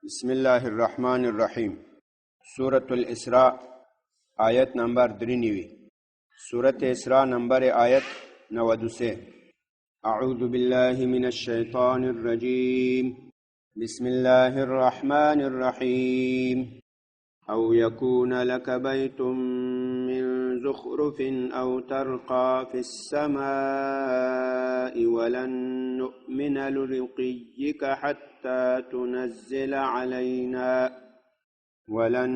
بسم الله الرحمن الرحیم. سورة الاسراء آیت نمبر 93. سورة اسراء نمبر آیت 93. اعوذ بالله من الشیطان الرجیم. بسم الله الرحمن الرحیم. او يكون لك بيت من زخرف او ترقى في السماء ولن نؤمن لرقيك حتى تنزل علينا ولن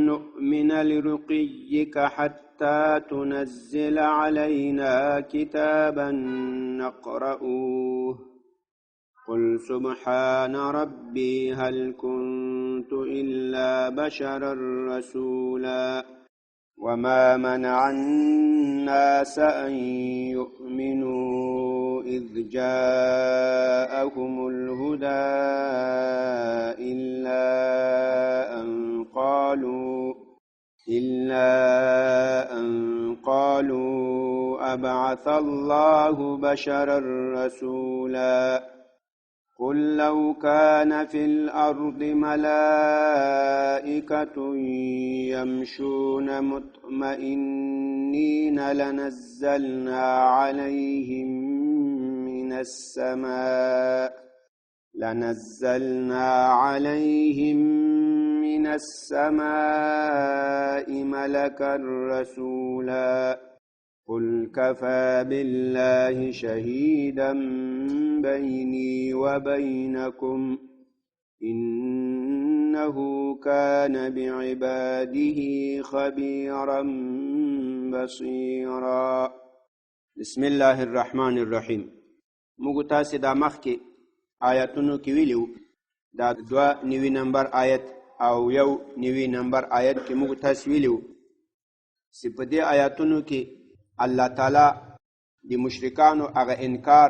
نؤمن لرقيك حتى تنزل علينا كتابا نقرأه. قل سبحان ربي هل كنت إلا بشرا رسولا. وما منع الناس أن يؤمنوا إذ جاءهم الهدى إلا أن قالوا أبعث الله بشرا رسولا. قل لو كان في الأرض ملائكة يمشون مطمئنين لنزلنا عليهم من السماء ملكا رسولا. قل كفى بالله شهيدا بيني وبينكم إنه كان بعباده خبيرا بصيرا. بسم الله الرحمن الرحیم. موږ تاسې دا مخکې آیتونو کې ویلي وو، دا 92 نمبر آیت او 91 نمبر آیت کې موږ تاسې ویلي وو چې په دې آیتونو کې الله تعالی د مشرکانو هغه انکار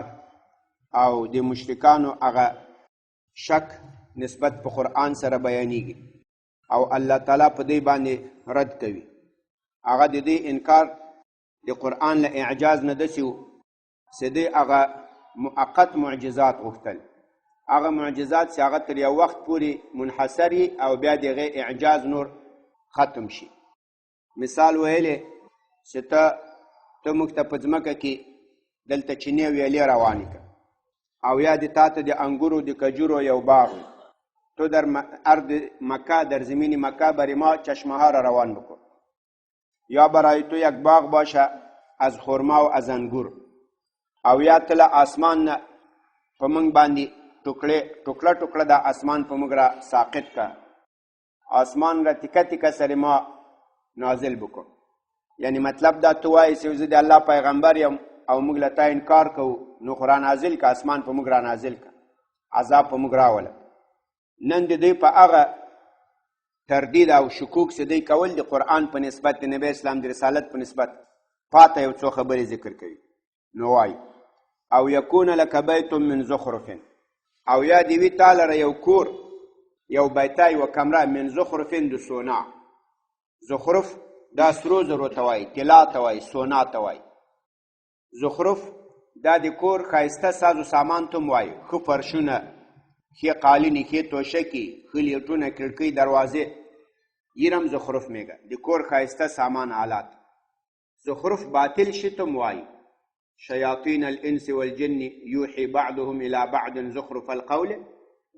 او د مشرکانو هغه شک نسبت په قرآن سره بیانیږي او الله تعالی په دې باندې رد کوي. هغه د دې انکار د قرآن له اعجاز نه داسې و چې دوی هغه مؤقت معجزات غوښتل، هغه معجزات چې هغه تر یو وخت پورې منحصر او بیا د هغې اعجاز نور ختم شي. مثال ویلې چې ته موږ ته په ځمکه کې دلته چینې ویلې روانې کړه، او یا د تا ته د انګورو د کجورو یو باغ وي، تو در ارض مکه در زمین مکه برای ما چشمه ها را روان بکن، یا برای تو یک باغ باشه از خرما و از انگور، او یا ته له آسمان نه په موږ باندې ټوکړه ټوکړه د آسمان په موږ را ساقط که، آسمان را تیکه تیکه سر ما نازل بکن. یعنی مطلب دا تو وایې چې زه د الله پیغمبر یم او موږ له تا انکار کوو، نو خو را نازل که، آسمان په موږ را نازل که، عذاب په موږ راوله. نن د دوی په هغه تردید او شکوک چې دوی کول د قرآن په نسبت، د نبی اسلام د رسالت په نسبت، پاته یو څو خبرې ذکر کوي. نو وایي او یکون لک بیت من زخرف، او یا دې وي تا لره یو کور، یو بیته، یوه کمره، من زخرف د سونا. زخرف دا سرو زرو ته وایي، طلا ته وایي، سونا ته وایي. زخرف دا د کور ښایسته ساز و سامان ته هم وایي، ښه فرشونه، ښې قالینې، ښې توشکې، ښه لیټونه، کړکۍ، دروازې، یې هم زخرف میګه، د کور ښایسته سامان آلات. زخرف باطل شي ته هم وایي، شیاطین الانس والجن یوحي بعضهم الى بعض زخرف القول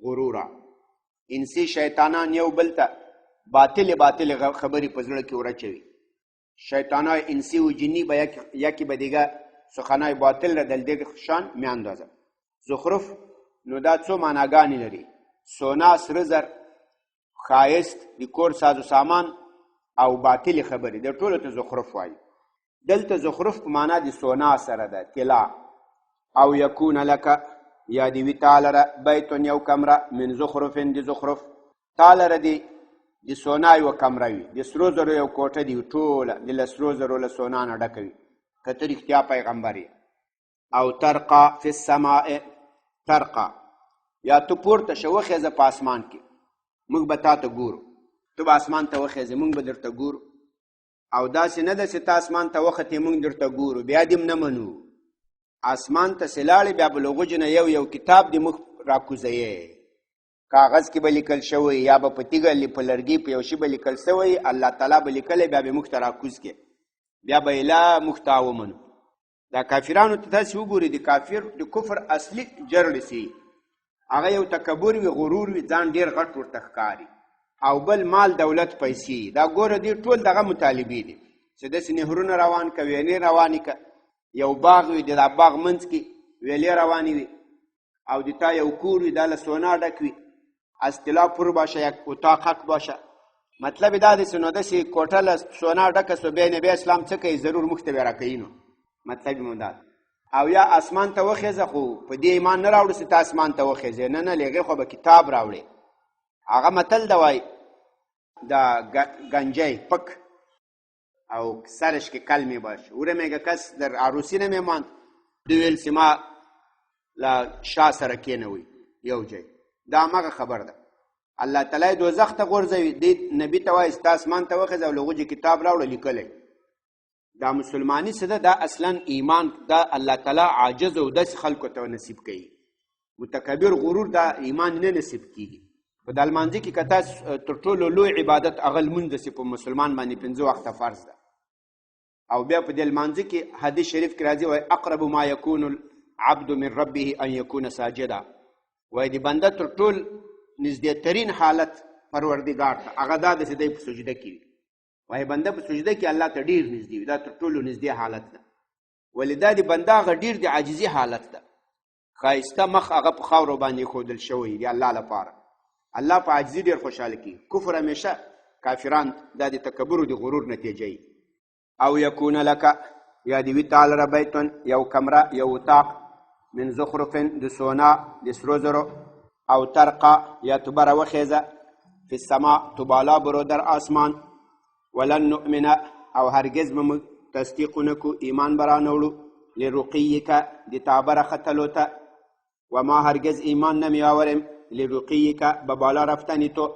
غرورا. انسي شیطانان یو بل ته باطلې باطلې خبرې په زړه کې ورچوي. شیطانای انسی و جنی به یکی به دیگه سخنای باطل را در دلشان میاندازه. زخرف نو دا څو معناګانې لري، سونا، سره زر، ښایست، د کور ساز و سامان او باطلې خبرې، د ټولو ته زخرف وایي. دلته زخرف په معنا د سونا سره ده، طلا. او یکون لک، یا دې وي تا لره بیت یو کمره، من زخرف د زخرف، تا لره دې د سونا یوه کمره وي، د سرو زرو یو کوټه دي، ټوله د له سرو زرو له سونا نه ډکه وي، که ته رښتیا پیغمبر یې. او ترقا فی السماء، ترقا یا ته پورته شه وخېزه په اسمان کې، موږ به تا ته ګورو، ته به اسمان ته وخېزې، موږ به درته ګورو. او داسې نه ده چې ته اسمان ته وختې موږ درته ګورو، بیا دې هم نه منو. اسمان ته چې لاړې بیا به له غوجې نه یو یو کتاب دې موږ راکوزوې. کاغذ کې به لیکل شوی یا به په تیږه په لرګي په یو شي به لیکل شوی، الله تعالی به لیکلی، بیا به موږ ته راکوز کې، بیا به یې لا موږ ته ومنو. دا کافرانو ته تاسې وګورئ، د کافر د کفر اصلي جرړې سي، هغه یو تکبر وي، غرور وي، ځان ډېر غټ ورته ښکاري، او بل مال دولت پیسې. دا ګوره دې ټول دغه مطالبې دي چې داسې نهرونه روان که ویلې روانې که، یو باغ وي، د دا باغ منځ کې ویلې روانې وي، او د تا یو کور وي، دا له سونا ډک وي، اصطلاح پر باشه، یک اتاق حق باشه. مطلب دا دی چې نو داسې کوټه له سونا ډکه سو، بیا نبي اسلام څه کوي؟ ضرور موږ ته بیا راکوي. نو مطلب یې دا. او یا اسمان ته وخېزه، خو په دې ایمان نه راوړو چې ته اسمان ته وخېزې، نه نه، له هغې خو به کتاب راوړې. هغه متل دی وایي دا گنجی پک او سرش کې کلمې باش وره میگه کس در عروسی نمیماند، دویل چې ما له شا سره کینوي یو ځای. دا هماغه خبر ده. الله تعالی دوزخ ته غورځوي، دې نبي ته وایي ستا اسمان ته وخېزه او له غوجې کتاب راوړه لیکلی. دا مسلمانی څه ده؟ دا اصلا ایمان دا الله تعالی عاجز او داسې خلکو ته نصیب کوي. متکبر غرور دا ایمان نه نصیب کیږي. په د لمانځه کې که تاسو تر ټولو لوی عبادت هغه لمونځ دی په مسلمان باندې پنځه وخته فرض ده. او بیا په دې لمانځه کې حدیث شریف کې راځي وایي اقرب ما یکون العبد من ربه ان یکون ساجدا، وایي د بنده تر ټول نږدې ترین حالت پروردګار ته هغه دا ده چې دی په سجده کې وي. وایي بنده په سجده کې الله ته ډېر نږدې وي، دا تر ټولو نږدې حالت ده. ولې دا د بنده هغه ډېر د عاجزي حالت ده. ښایسته مخ هغه په خاورو باندې ښودل شوی دی الله لپاره. الله په عاجزي ډېر خوشحاله کیږي. کفر همیشه کافران دا د تکبر او د غرور نتیجه وي. او یکون لک یا د وی تعالی لره بیتون یو کمره یو اتاق من زخرف د سونا د سرو زرو، او ترقه یا تبره وخیزه فی السما تبالا برو در آسمان. ولن نؤمن او هرگز به موږ تصدیق ونکو ایمان به رانه وړو لرقیک د تابره ختلو ته، وما هرگز ایمان نه میاورم لرقیک به بالا رفتنی تو.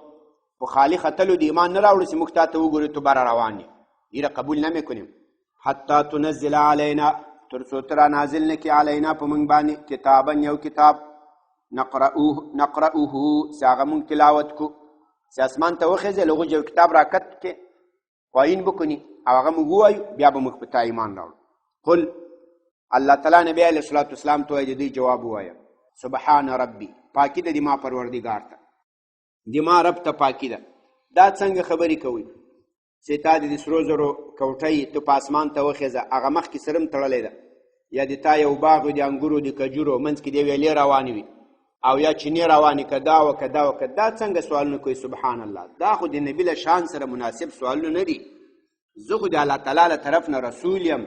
په خالی ختلو د ایمان نه راوړو چې موږ تا ته وګورو تو بره روان یې، دیره قبول نه میکنیم. حتی تنزل علینا تر څو ته را نازل نه کړي علینا په موږ باندې کتابا یو کتاب نقرأه چې هغه موږ تلاوت کو، چې اسمان ته وخېځې له هغو یو کتاب راکت کې قاین بکنی او هغه موږ ووایو، بیا به موږ په تا ایمان راوړو. قل الله تعالی نبی علیه الصلاة والسلام ته وایي د دې جواب ووایه سبحان ربي، پاکي ده د ما پروردګار ته، د ما رب ته پاکي ده. دا څنګه خبرې کوي چې تا د سرو زرو کوټه ته په اسمان ته وخېځه، هغه مخکې سرم تړلی ده، یا د تا یو باغ د انګورو د کجورو منځ کې د ویلې روانې وي، او یا چینې روانې که دا وکه دا وکه، دا څنګه سوالونه کوي؟ سبحان الله، دا خو د نبي له شان سره مناسب سوالونه نه دي. زه خو د الله تعالی له طرف نه رسول یم،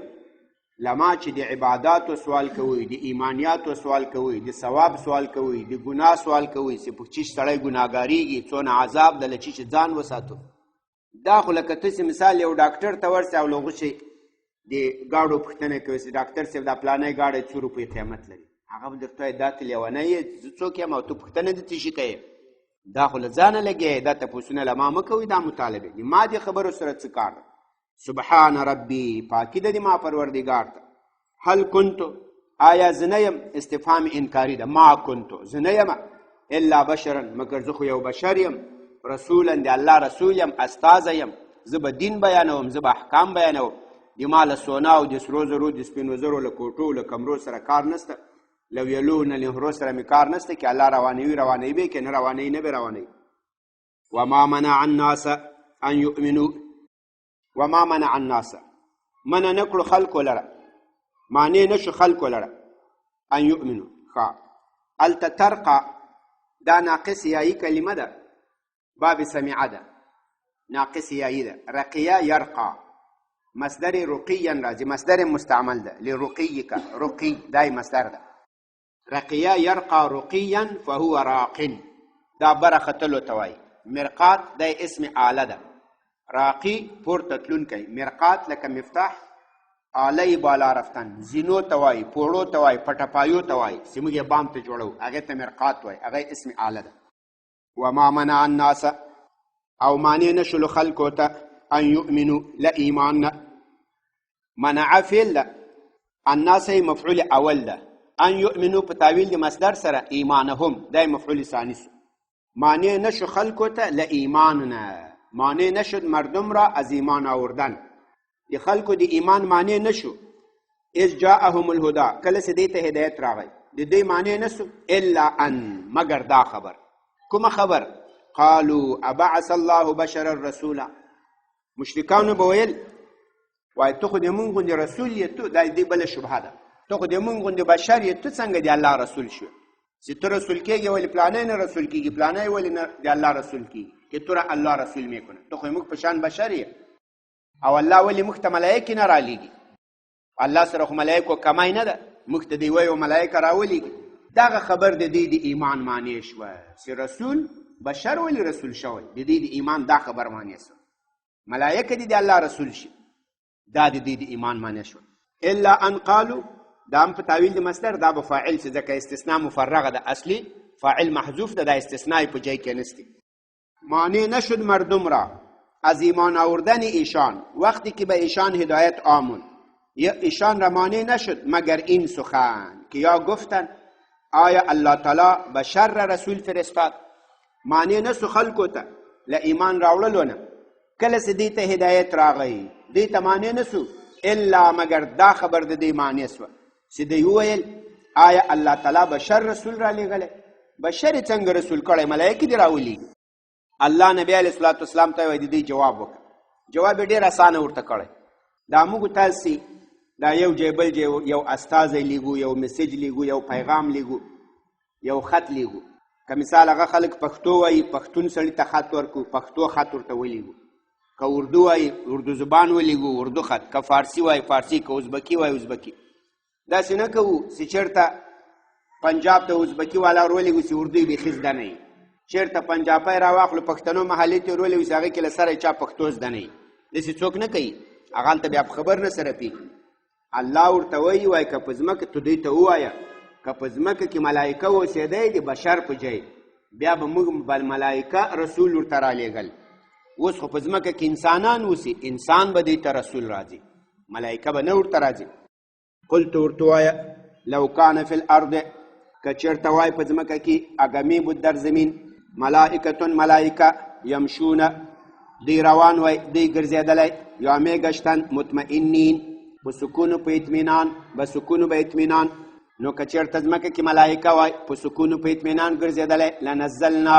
لما چې د عباداتو سوال کوي، د ایمانیاتو سوال کوي، د ثواب سوال کوي، د ګناه سوال کوي، چې په چیش سړی ګناهګاریږي، څونه عذاب ده له چیش ځان وساتو. دا خو لکه ته چې مثال یو ډاکټر ته ورسې او له غوښې د ګاډو پوښتنه کوي چې ډاکټر صاحب دا پلانی ګاډی څو روپۍ قیمت لري، هغه به درته وایي دا ته لیونی یې، زه څوک یم او ته پوښتنه د څه شي کوې؟ دا خو له ځانه لګیا یې، دا تپوسونه له ما مه کوئ، دا مطالبې دي، ما دې خبرو سره څه کار ده؟ سبحان ربي، پاکي ده د ما پروردګار ته. هل کنتو آیا زه نه یم، استفهام انکاري ده، ما کنتو زه نه یم الا بشرا مګر زه خو یو بشر یم، رسولا د الله رسول یم، استازی یم، زه به دین بیانوم، زه به احکام بیانوم. د ما له سونا او د سرو زرو د سپینو زرو له کوټو له کمرو سره کار نسته، له ویلو نه نهرو سره مې کار نسته، که الله روانوي روانوي به، که نه روانوي نه به روانوي. وما منع الناس ان یؤمنو، وما منع الناس منع نه کړو خلکو لره، معنی نه شو خلکو لره ان یؤمنو. ښه هلته ترقه دا ناقص یایي کلمه ده، باب سمعه ده، ناقص یایي ده. رقیه یرقا مصدر رقیا راځي، مصدر مستعمل ده لرقیک، رقی دای مصدر ده. رقیه یرقا رقیا فهو راقن، دا بره ختلو ته وایي. مرقات دا اسم آله ده، راقی پورته تلونکی، مرقات لکه مفتاح آله بالا رفتن، زینو ته وایي، پوړو ته وایي، پټپایو ته وایي، چې موږ یې بام ته جوړو هغې ته مرقات وایي، هغه اسم آله ده. وما منع الناس او معنی نشلو خلکو ته ان یؤمنو له ایمان نه. منع فعل ده، الناس یې مفعول اول ده، ان یؤمنو په تاویل د مصدر سره ایمانهم دا مفعول ثانی سو. مانع نشو خلکو ته له ایمان نه، مانع نشد مردم را از ایمان آوردن، د خلکو د ایمان مانع نشو. اذ جاءهم الهدى، کله چې دوی ته هدایت راغی د دوی مانع نشو، الا ان، مګر دا خبر. کومه خبر؟ قالوا ابعث الله بشرا رسولا. مشرکانو به ویل وای ته خو د مونږ غوندې رسول یې، ته دا دې بله شبهه ده، ته خو د مونږ غوندې بشر یې، ته څنګه د الله رسول شوې؟ چې ته رسول کېږې ولې پلانی نه رسول کېږي، پلانی ولې نه د الله رسول کېږي چې ته را الله رسول مې کنه، ته خو موږ په شان بشر یې، او الله ولې موږ ته ملایکې نه رالیږي؟ الله سره خو ملایکو کمای نه ده، موږ ته دی یو ملایکه راولیږي. دغه خبر د دې د ایمان معنی شوه چې رسول بشر ولې رسول شوی، د دې د ایمان دا خبر معنی شوه. ملایکه دې د الله رسول شي، دا د دې د ایمان معنی شوه. الا ان قالو، دا هم په تاویل د مصدر، دا به فاعل شي ځکه استثناء مفرغه ده، اصلي فاعل محذوف ده، دا استثناء په جای کې نشته. مانع نشد مردم را از ایمان آوردن ایشان وقتی که به ایشان هدایت آمد، یا ایشان را مانع نشد مگر این سخن که یا گفتن آیا الله تعالی بشر را رسول فرستاد. مانع نسو خلکو ته له ایمان راوړلو نه، کله چې دوی ته هدایت راغی دوی ته مانع نسو، الا مگر دا خبر د دوی مانع سوه چې دوی وویل آیا الله تعالی بشر رسول را لېږلی؟ بشر یې څنګه رسول کړی؟ ملایکې دې راولېږي. الله نبی علیه الصلاة والسلام ته وایي د دوی جواب وکړه. جواب یې ډېر اسانه ورته کړی. دا موږ تاسې دا یو ځای بل ځای یو استازی لیږو، یو میسج لیږو، یو پیغام لیږو، یو خط لیږو. که مثال هغه خلک پښتو وایي، پښتون سړي ته خط ورکو، پښتو خط ورته ولیږو. که اردو وایي، اردو زبان ولیږو، اردو خط. که فارسی وایي، فارسی. که ازبکی وایي، ازبکی. داسې نه کوو چې چېرته پنجاب ته ازبکی والا ورولېږو چې اردو یې بیخي زده نه وي، چېرته پنجابی راواخلو پښتنو محلې ته ورولېږو چې هغې کې له سره یې چا پښتو زده نه وي. داسې څوک نه کوي، هغه هلته بیا په خبر نه سره پېږي. الله ورته وایي، وایي که په ځمکه ته دوی ته ووایه که په ځمکه کې ملایکه اوسېدی د بشر په ځای، بیا به موږ بل ملایکه رسول ورته رالیږل. اوس خو په ځمکه کې انسانان اوسي، انسان به دوی ته رسول راځي، ملایکه به نه ورته راځي. قلت ورته ووایه لو کان فی الارض، که چېرته وای په ځمکه کې اګمې بود در زمین ملائکتون ملائکه یمشون، دوی روان وای، دوی ګرځېدلی، یا مې ګشتن مطمئنین، په سکون په اطمینان، به سکون به اطمینان. نو که چېرته ځمکه کې ملائکه وای په سکون په اطمینان ګرځېدلی، لنزلنا،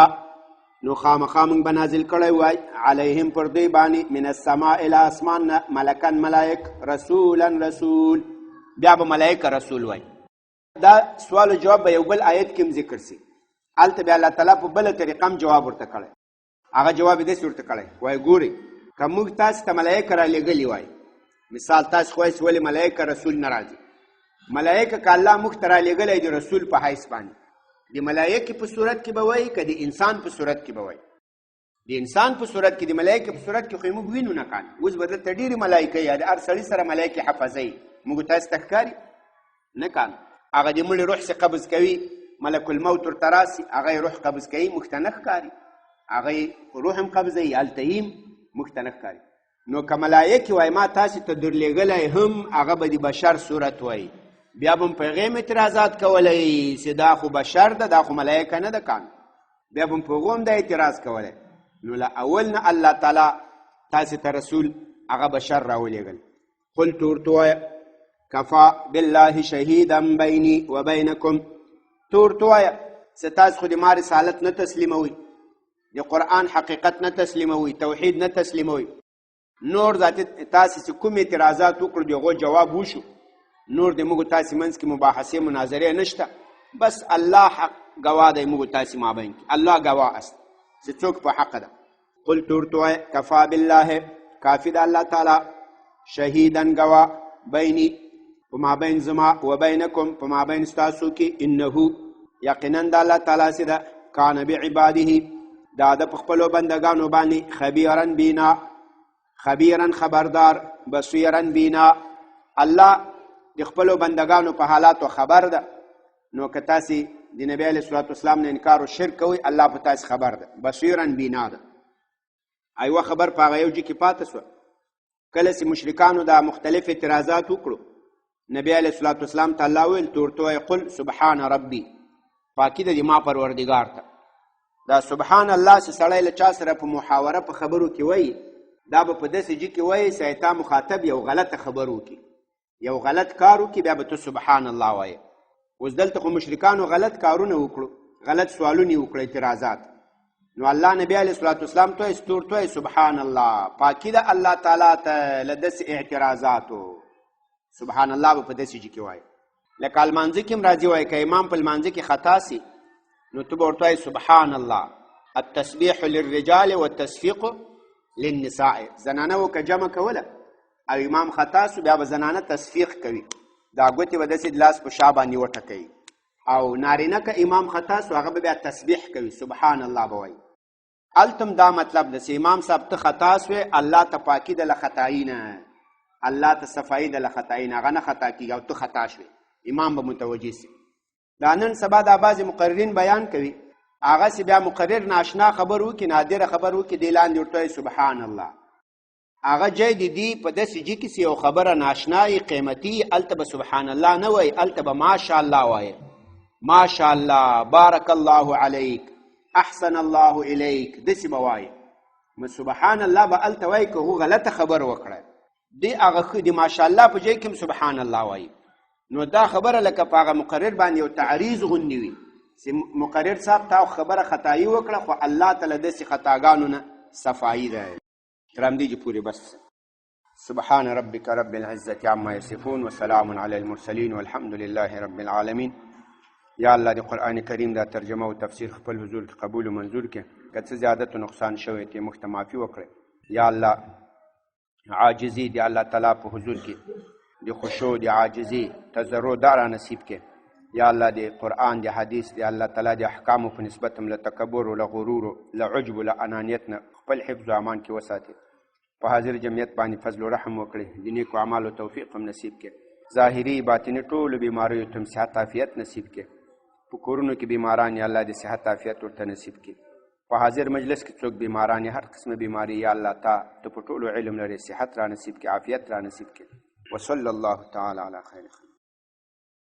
نو خامخا موږ به نازل کړی وای علیهم پر دوی باندې من السماء الی اسمان نه ملکن ملائک رسولا رسول، بیا به ملائکه رسول وای. دا سوال و جواب به یو بل آیت کې هم ذکر سي، هلته بیا الله تعالی په بله طریقه هم جواب ورته کړی. هغه جواب یې داسې ورته کړی، وایي ګورئ که موږ تاسې ته ملایکه رالیږلي وای، مثال تاسې خو وایئ چې ولې ملایکه رسول نه راځي، ملایکه که الله موږ ته رالیږلی د رسول په حیث باندې، د ملایکې په صورت کې به وایي که د انسان په صورت کې به وایي؟ د انسان په صورت کې، د ملایکې په صورت کې خو یې موږ وینو نه کان. اوس به دلته ډېرې ملایکې یا د هر سړي سره ملایکې حفظوي، موږ تاسې ته ښکاري نه کان. هغه د مړي روح چې قبض کوي، ملک الموت ورته راسي، هغه یې روح قبض کوي، موږ ته نه ښکاري، هغه یې روح هم قبضوي، هلته یې موږ ته نه ښکاري. نو که ملایکې وای ما تاسې ته درلېږلی هم، هغه به د بشر صورت وای، بیا به هم په هغې هم اعتراضات کولی چې دا خو بشر ده، دا خو ملایکه نه ده کان، بیا به هم په هغو هم دا اعتراض کولی. نو له اول نه الله تعالی تاسې ته رسول هغه بشر راولېږل. قلت ورته ووایه کفا بالله شهیدا بیني و بینکم، ته ورته ووایه چې تاسو خو د ما رسالت نه تسلیموئ، د قرآن حقیقت نه تسلیموئ، توحید نه تسلیموئ، نور ذاتي تاسې چې کوم اعتراضات وکړو د هغو جواب وشو، نور د موږ تاسې منځ کې مباحثې مناظرې نشته، بس الله حق ګواه دی موږ تاسې مابین کې، الله ګواه است چې څوک په حق ده. قلت ورته ووایه کفا بالله، کافي ده الله تعالی شهیدا ګواه بیني په مابین زما و بینکم په مابین ستاسو کې، انه یقینا د الله تعالی چې ده کان بعباده، دا د په خپلو بندګانو باندې خبیرا بینا، خبیرا خبردار، بصیرا بینا، الله د خپلو بندګانو په حالاتو خبر ده. نو که تاسې د نبی علیه الصلاة والسلام نه انکار او شرک کوئ، الله په تاسې خبر ده، بصیرا بینا ده. ایوه خبر په هغه یو ځای کې پاته سوه. کله چې مشرکانو دا مختلف اعتراضات وکړو، نبی علیه الصلاة والسلام ته الله وویل ته ورته ووایه قل سبحان ربي، پاکي ده د ما پروردګار ته. دا سبحان الله چې سړی له چا سره په محاوره په خبرو کې وایي، دا به په داسې جي کې وایي چې تا مخاطب یو غلطه خبر وکړي، یو غلط کار وکړي، بیا به ته سبحان الله وایې. اوس دلته خو مشرکانو غلط کارونه وکړو، غلط سوالونه یې وکړه، اعتراضات. نو الله نبی علیه الصلاة والسلام ته ستور ته سبحان الله، پاکي ده الله تعالی ته له داسې اعتراضاتو. سبحان الله به په داسې جي کې وایي. لکه لمانځه کې هم راځي وایي که امام په لمانځه کې خطا سي نو ته به ورته وایې سبحان الله. التسبیح للرجال والتصفیق للنساء. زنانه و که جمع کوله او امام خطا سو، بیا به زنانه تصفیق کوي، دا ګوتې به داسې د لاس په شا باندې وټکوي. او نارینه که امام خطا سو هغه به بیا تسبیح کوي، سبحان الله به وایي. هلته دا مطلب ده چې امام صاحب ته خطا سوې، الله ته پاکي ده له خطایي نه، الله ته صفایي ده له خطایي نه، هغه نه خطا کېږي او ته خطا شوې، امام به متوجه سي. دا نن سبا دا بعضې مقررین بیان کوي، هغه سي بیا مقرر ناشنا خبر وکړي، نادره خبر وکړي، دی لاندې ورته وایي سبحان الله. هغه جای د دی په داسې جي کې چې یو خبره ناشنا یې قیمتي، هلته به سبحان الله نه وایي، هلته به ماشاءالله وایي. ماشاءالله، بارک الله علیک، احسن الله الیک، داسې به وایي. نو سبحان الله به هلته وایي که هغه غلطه خبره وکړه، دی هغه ښه د ماشاءالله په ځای کې هم سبحان الله وایي. نو دا خبره لکه په هغه مقرر باندې یو تعریض غوندې وي چې مقرر صاحب تا خبره خطایي وکړه، خو الله ته له داسې خطاګانو نه صفایي ده. تر همدې پورې بس. سبحان ربك رب العزة عما يصفون وسلام على المرسلين والحمد لله رب العالمين. یا الله د قرآن کریم دا ترجمه او تفسیر خپل حضور کې قبول او منظور کړي. که څه زیادت او نقصان شوی ته موږ ته معافي وکړي. یا الله عاجزي دی الله تعالی په حضور کې د خشوع، د عاجزي، تضرع دا را نصیب کړي. یا الله د قرآن، د حدیث، د الله تعالی د احکامو په نسبت هم له تکبر، له غرور، له عجب، له انانیت نه خپل حفظ او امان کې وساتي. په حاضر جمعیت باندې فضل او رحم وکړي، د نیکو اعمالو توفیق هم نصیب کړي. ظاهري باطني ټولو بیماریو ته هم صحت عافیت نصیب کړي. په کورونو کې بیماران یا الله د صحت عافیت ورته نصیب کړي. په حاضر مجلس کې څوک بیماران هر قسمه بیماری یا الله تا ته په ټولو علم لري، صحت را نصیب کړي، عافیت را نصیب کړي. وصلی الله تعالی علی خیر خلق.